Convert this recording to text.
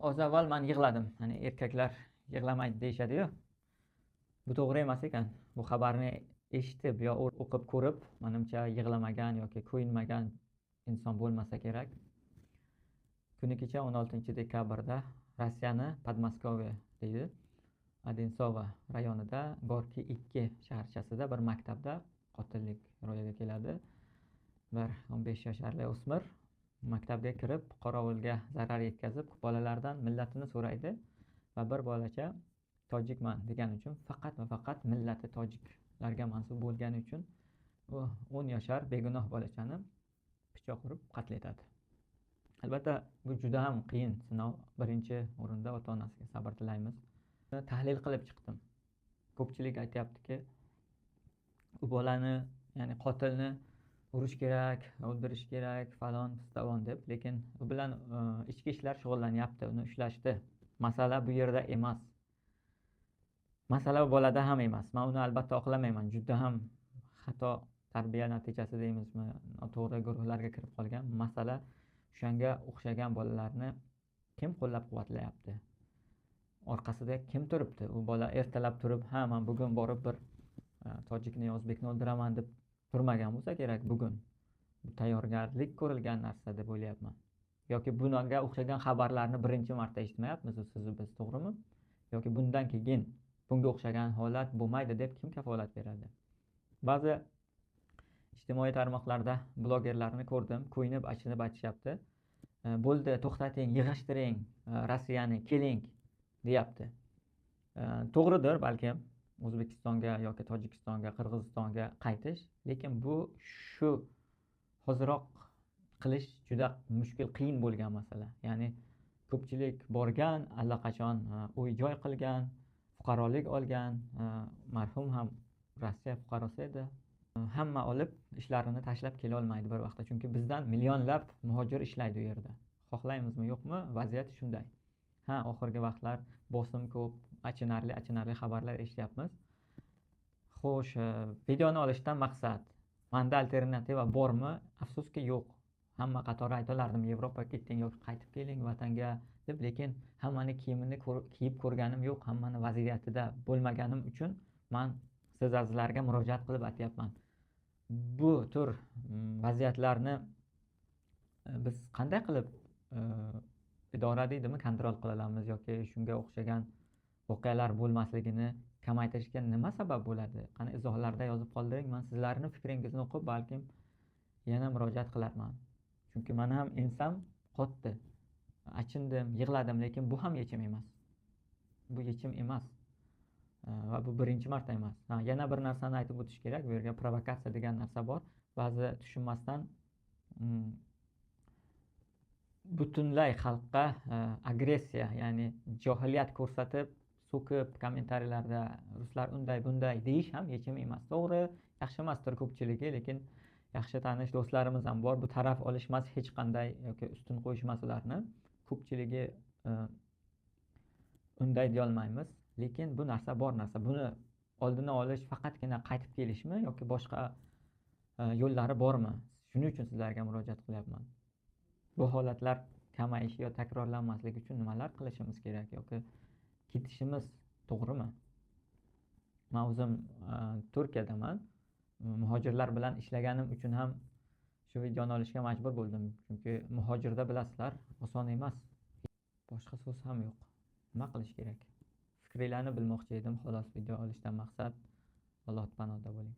Oz avval man yig'ladim. Hani erkaklar yig'lamaydi deyishadi-yu. Bu to'g'ri emas ekan. Bu xabarni eshitib yo o'qib ko'rib, manimcha yig'lamagan yoki ko'yinmagan inson bo'lmasa kerak. Kuni kecha 16 dekabrda Rossiyani Podmoskove deydi, Odinsovo rayonida Gorkiy 2 shaharchasida bir maktabda qotillik ro'yaga keladi. Bir 15 yasharli o'smir maktabga kirib, qorovulga zarar yetkazib, bolalardan millatini so'raydi va bir bolacha tojikman degani uchun, faqat va faqat millati tojiklarga mansub bo'lgani uchun u 10 yashar begunoh bolachani pichoq urib qatl etadi. Albatta, bu juda ham qiyin sinov. Birinchi o'rinda ota onasiga sabr tilaymiz. Tahlil qilib chiqdim. Ko'pchilik aytyaptiki, u bolani, ya'ni qotilni urish kerak, o'ldirish kerak, falon fistavon deb. Lekin u bilan ichki ishlar shug'ullanyapti, uni ushlashdi. Masala bu yerda emas. Masala u bolada ham emas. Man uni albatta oqlamayman. Juda ham xato tarbiya natijasi deymizmi, noto'g'ri guruhlarga kirib qolgan. Masala o'shanga o'xshagan bolalarni kim qo'llab-quvvatlayapti? Orqasida kim turibdi? U bola ertalab turib, ha, man bugun borib bir tojikni, o'zbekni o'ldiraman deb turmagan bo'lsa kerak bugun. Bu tayyorgarlik ko'rilgan narsa deb o'ylayapman. Yoki bunga o'xshagan xabarlarni birinchi marta eshitmayapmiz sizu biz, to'g'rimi? Yoki bundan keyin bunga o'xshagan holat bo'lmaydi deb kim kafolat beradi? Ba'zi ijtimoiy tarmoqlarda blogerlarni ko'rdim, ko'yinib, achinib aytishyapti. Bo'ldi, to'xtating, yig'ishtiring Rossiyani, keling deyapti. To'g'ridir balkim O'zbekistonga yoki Tojikistonga, Qirg'izistonga qaytish, lekin bu shu hoziroq qilish juda mushkul, qiyin bo'lgan masala. Ya'ni ko'pchilik borgan, allaqachon uy joy qilgan, fuqarolik olgan, marhum ham Rossiya fuqarosi edi. Hamma olib ishlarini tashlab kela olmaydi bir vaqtda, chunki bizdan millionlab muhojir ishlaydi u yerda. Xohlaymizmi, yo'qmi, vaziyat shunday. Ha, oxirgi vaqtlar bosim ko'p, achinarli achinarli xabarlar eshityapmiz. Xo'sh, videoni olishdan maqsad, manda alternativa bormi? Afsuski, yo'q. Hamma qatori aytolardim, Yevropaga keting yoki qaytib keling vatanga deb, lekin hammani kiyimini kiyib ko'rganim yo'q, hammani vaziyatida bo'lmaganim uchun man siz azizlarga murojaat qilib aytyapman. Bu tur vaziyatlarni biz qanday qilib idora deydimi, kontrol qila olamiz yoki shunga o'xshagan voqealar bo'lmasligini kamaytirishga nima sabab bo'ladi? Qani, izohlarda yozib qoldiring. Man sizlarni fikringizni o'qib, balkim yana murojaat qilarman. Chunki mani ham ensam qotdi. Achindim, yig'ladim, lekin bu ham yechim emas. Bu yechim emas. Va bu birinchi marta emas. Ha, yana bir narsani aytib o'tish kerak. Bu yerga provokatsiya degan narsa bor. Ba'zi tushunmasdan butunlay xalqqa agressiya, ya'ni johiliyat ko'rsatib, so'kib kommentariyalarda ruslar unday bunday deyish ham yechim emas. To'g'ri, yaxshi emasdir ko'pchiligi, lekin yaxshi tanish do'stlarimiz ham bor. Bu taraf olish emas hech qanday yoki ustun qo'yish emas ularni. Ko'pchiligi unday deyolmaymiz, lekin bu narsa bor narsa. Buni oldini olish faqatgina qaytib kelishmi yoki boshqa yo'llari bormi? Shuning uchun sizlarga murojaat qilyapman. Bu holatlar kamayishi yo takrorlanmasligi uchun nimalar qilishimiz kerak yoki ketishimiz to'g'rimi? Man o'zim Turkiyadaman. Muhojirlar bilan ishlaganim uchun ham shu videoni olishga majbur bo'ldim. Chunki muhojirda bilasizlar, oson emas. Boshqa so'z ham yo'q. Nima qilish kerak? Fikringlarni bilmoqchi edim. Xolos, video olishdan maqsad. Alloh panohida bo'ling.